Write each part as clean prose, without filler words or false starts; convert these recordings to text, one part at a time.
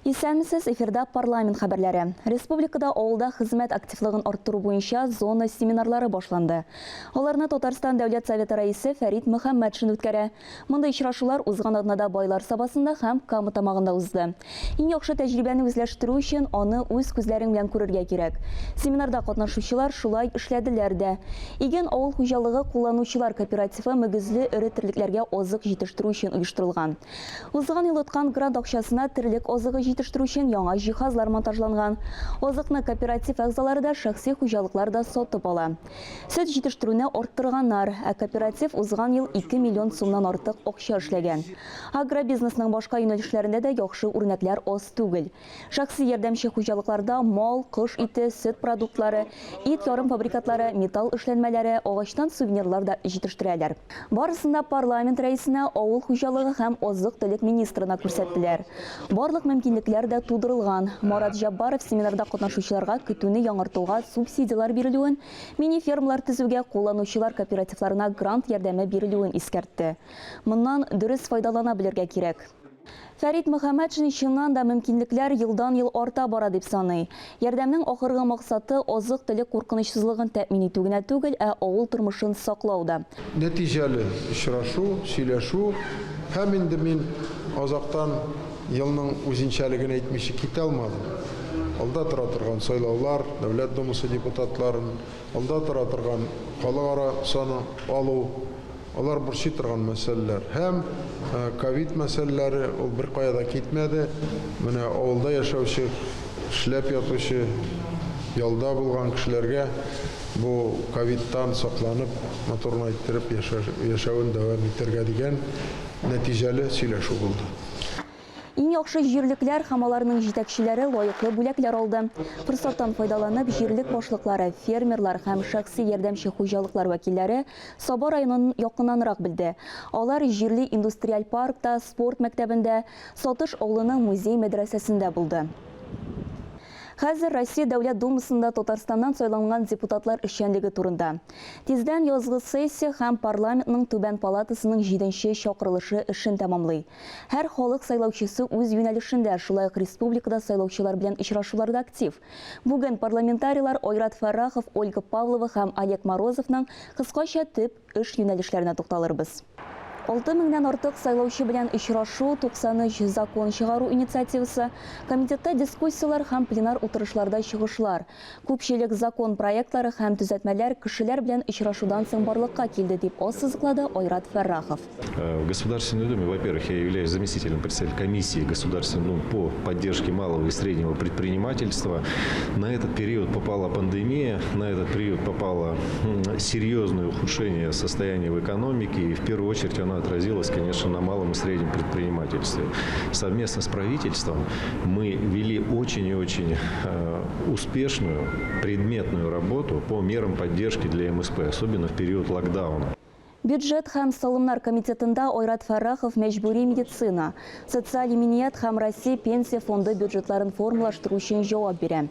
Исәнмесез, эфирда парламент хәбәрләре. Республикада авылда хезмәт активлыгын арттыру буенча зона семинарлары башланды. Аларны Татарстан Дәүләт Советы рәисе Фәрит Мөхәммәтшин үткәрә. Мондый очрашулар узган атнада Байлар Сабасында һәм Кама Тамагында узды. Иң яхшы тәҗрибәне үзләштерү өчен аны үз күзләрең белән күрергә кирәк. Семинарда катнашучылар шулай эшләделәр дә. Иген авыл хуҗалыгы кулланучылар кооперативы мөгезле эре терлекләргә азык җитештерү өчен оештырылган. Узган ел откан грант акчасына терлек азыгы җитештерү өчен яңа җиһазлар монтажланган. Азыкны кооператив әгъзалары да, шәхси хуҗалыклар да сатып ала. Сөт җитештерүне арттырганнар, ә кооператив узган ел 2 миллион сумнан артык акча эшләгән. Агробизнесның башка юнәлешләрендә дә яхшы үрнәкләр аз түгел. Шәхси ярдәмче хуҗалыкларда мал, кош ите, сөт продуктлары, ит ярымфабрикатлары, металл эшләнмәләре, агачтан сувенирлар да җитештерәләр. Барысын да парламент рәисенә, авыл хуҗалыгы һәм азык-төлек министрына күрсәттеләр. Барлык мөмкинлекләр дә тудырылган. Марат Җәббаров семинарда катнашучыларга көтүне яңартуга субсидияләр бирелүен, мини-фермалар төзүгә кулланучылар кооперативларына грант ярдәме бирелүен искәртте. Моннан дөрес файдалана белергә кирәк. Фәрит Мөхәммәтшин чыннан да мөмкинлекләр елдан-ел арта бара дип саный. Ярдәмнең ахыргы максаты азык-төлек куркынычсызлыгын тәэмин итү генә түгел, ә авыл тормышын саклау да. Нәтиҗәле очрашу, сөйләшү һәм инде мин азактан елның үзенчәлеген әйтмичә китә алмадым. Алда тора торган сайлаулар, Дәүләт Думасы депутатларын, алда тора торган халыкара саны алу, Алар борчый торган мәсьәләләр. Һәм ковид мәсьәләләре, ул беркая да китмәде. Менә авылда яшәүче, эшләп ятучы, ялда булган кешеләргә бу ковидтан сакланып, матур гына иттереп яшәвен дәвам итәргә дигән нәтиҗәле сөйләшү булды. Иң яхшы җирлекләр һәм аларның җитәкчеләре лаеклы бүләкләр алды. Форсаттан файдаланып, җирлек башлыклары, фермерлар һәм шәхси ярдәмче хуҗалыклар вәкилләре Саба районын якыннанрак белде. Алар җирле индустриаль паркта, спорт мәктәбендә, Сатыш авылының музей-мәдрәсәсендә булды. Хәзер Россия Дәүләт Думасында Татарстаннан сайланган депутатлар эшчәнлеге турында. Тиздән язгы сессия һәм парламентның түбән палатасының җиденче чакырылышы эшен тәмамлый. Һәр халык сайлаучысы үз юнәлешендә, шулай ук республикада сайлаучылар белән очрашуларда актив. Бүген парламентарийлар Айрат Фәррахов, Ольга Павлова һәм Олег Морозовның кыскача төп эш юнәлешләренә тукталырбыз. Алты меңнән артык сайлаучы белән очрашу, 93 закон чыгару инициативасы, комитетта дискуссияләр һәм пленар утырышларда чыгышлар. Күпчелек закон проектлары һәм төзәтмәләр кешеләр белән очрашудан соң барлыкка килде, дип ассызыклады Айрат Фәррахов. В Государственной Думе, во-первых, я являюсь заместителем председателя комиссии Государственной Думы по поддержке малого и среднего предпринимательства. На этот период попала пандемия, на этот период попало серьезное ухудшение состояния в экономике, и в первую очередь оно отразилось, конечно, на малом и среднем предпринимательстве. Совместно с правительством мы вели очень и очень успешную предметную работу по мерам поддержки для МСП, особенно в период локдауна. Бюджет һәм салымнар комитетында Айрат Фәррахов мәҗбүри медицина, социаль иминият һәм Россия Пенсия фонды бюджетларын формалаштыру өчен җавап бирә.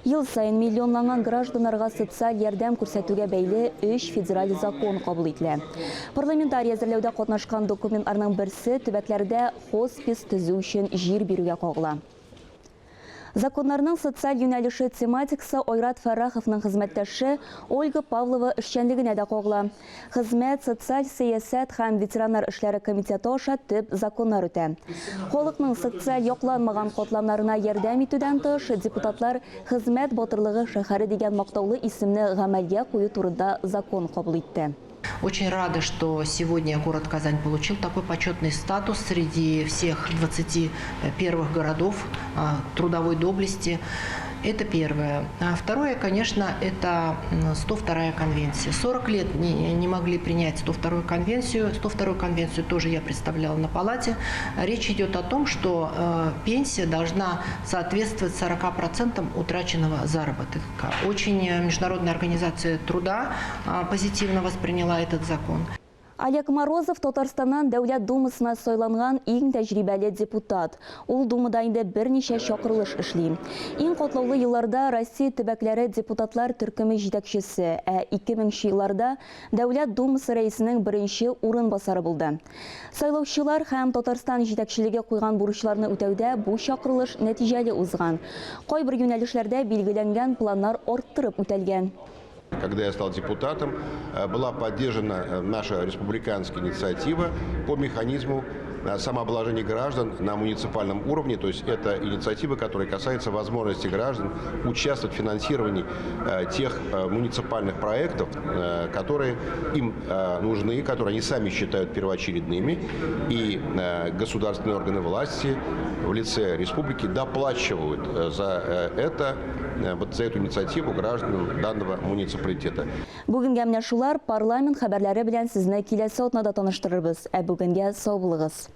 Ел саен миллионланган гражданнарга социаль ярдәм күрсәтүгә бәйле өч федераль закон кабул ителә. Парламентарий әзерләүдә катнашкан документларның берсе төбәкләрдә хоспис төзү өчен җир бирүгә кагыла. Законнарның социаль юнәлеше тематикасы Айрат Фәрраховның хезмәттәше Ольга Павлова эшчәнлегенә дә кагыла. Хезмәт, социаль сәясәт һәм ветераннар эшләре комитеты аша төп законнар үтә. Халыкның социаль якланмаган катламнарына ярдәм итүдән тыш, депутатлар Хезмәт батырлыгы шәһәре дигән мактаулы исемне гамәлгә кую турында закон кабул итте. Очень рада, что сегодня город Казань получил такой почетный статус среди всех 21 городов трудовой доблести. Это первое. А второе, конечно, это 102-я конвенция. 40 лет не могли принять 102-ю конвенцию. 102-ю конвенцию тоже я представляла на палате. Речь идет о том, что пенсия должна соответствовать 40% утраченного заработка. Очень Международная организация труда позитивно восприняла этот закон. Олег Морозов Татарстаннан Дәүләт Думасына сайланган иң тәҗрибәле депутат. Ул Думада инде берничә чакырылыш эшли. Иң катлаулы елларда Россия төбәкләре депутатлар төркеме җитәкчесе, ә 2000 нче елларда Дәүләт Думасы рәисенең беренче урынбасары булды. Сайлаучылар һәм Татарстан җитәкчелеге куйган бурычларны үтәүдә бу чакырылыш нәтиҗәле узган. Кайбер юнәлешләрдә билгеләнгән планнар арттырып үтәлгән. Когда я стал депутатом, э, была поддержана э, наша республиканская инициатива по механизму э, самообложения граждан на муниципальном уровне. То есть это инициатива, которая касается возможности граждан участвовать в финансировании тех муниципальных проектов, которые им нужны, которые они сами считают первоочередными. И государственные органы власти в лице республики доплачивают за это, вот за эту инициативу гражданам данного муниципалитета. Бүгенгә менә шулар. Парламент хәбәрләре белән сезне киләсе атнада таныштырырбыз. Ә бүгенгә сау булыгыз.